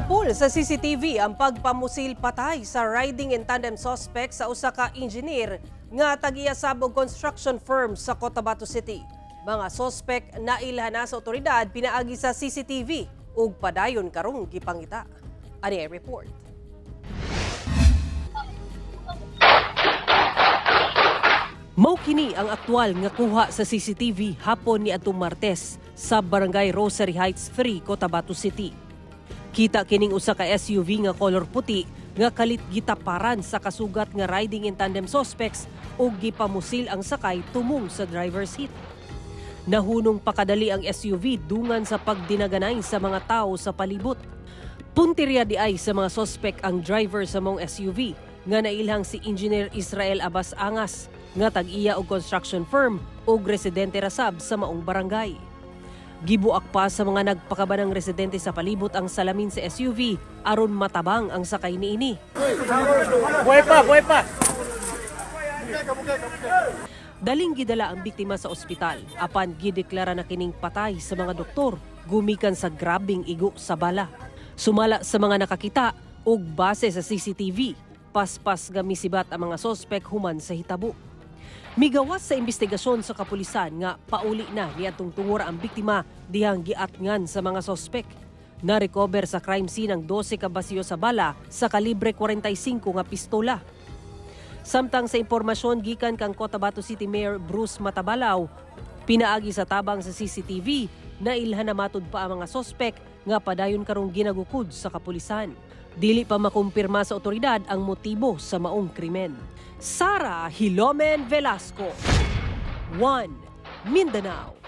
Nasapul sa CCTV ang pagpamusil patay sa riding in tandem suspect sa usa ka engineer nga tag-iya sab og construction firm sa Cotabato City. Mga suspect nailhan na sa otoridad pinaagi sa CCTV ug padayon karong gipangita. Ani ay report. Mao kini ang aktual nga kuha sa CCTV hapon ni adtong Martes sa Barangay Rosary Heights 3, Cotabato City. Kita kining usa ka SUV nga kolor puti nga kalit gitaparan sa kasugat nga riding in tandem suspects ug gipamusil ang sakay tumong sa driver's seat. Nahunong pakadali ang SUV dungan sa pagdinaganay sa mga tao sa palibot. Puntirya di ay sa mga suspect ang driver sa mong SUV nga nailhang si Engineer Israel Abbas Angas nga tag-iya og construction firm ug residente rasab sa maong barangay. Gibuak pa sa mga nagpakabanang residente sa palibot ang salamin sa SUV aron matabang ang sakay niini. Buhay pa, buhay pa. Daling gidala ang biktima sa ospital apan gideklara na kining patay sa mga doktor gumikan sa grabing igo sa bala. Sumala sa mga nakakita ug base sa CCTV, paspas nga misibat ang mga sospek human sa hitabo. Migawas sa investigasyon sa kapulisan nga pauli na niadtong tungura ang biktima dihang giatngan sa mga sospek. Na-recover sa crime scene ang 12 ka basiyo sa bala sa kalibre 45 nga pistola. Samtang sa impormasyon gikan kang Cotabato City Mayor Bruce Matabalaw, pinaagi sa tabang sa CCTV, nailhan na matud pa ang mga sospek nga padayon karong ginagukod sa kapulisan. Dili pa makumpirma sa otoridad ang motibo sa maong krimen. Sara Hilomen Velasco, 1 Mindanao.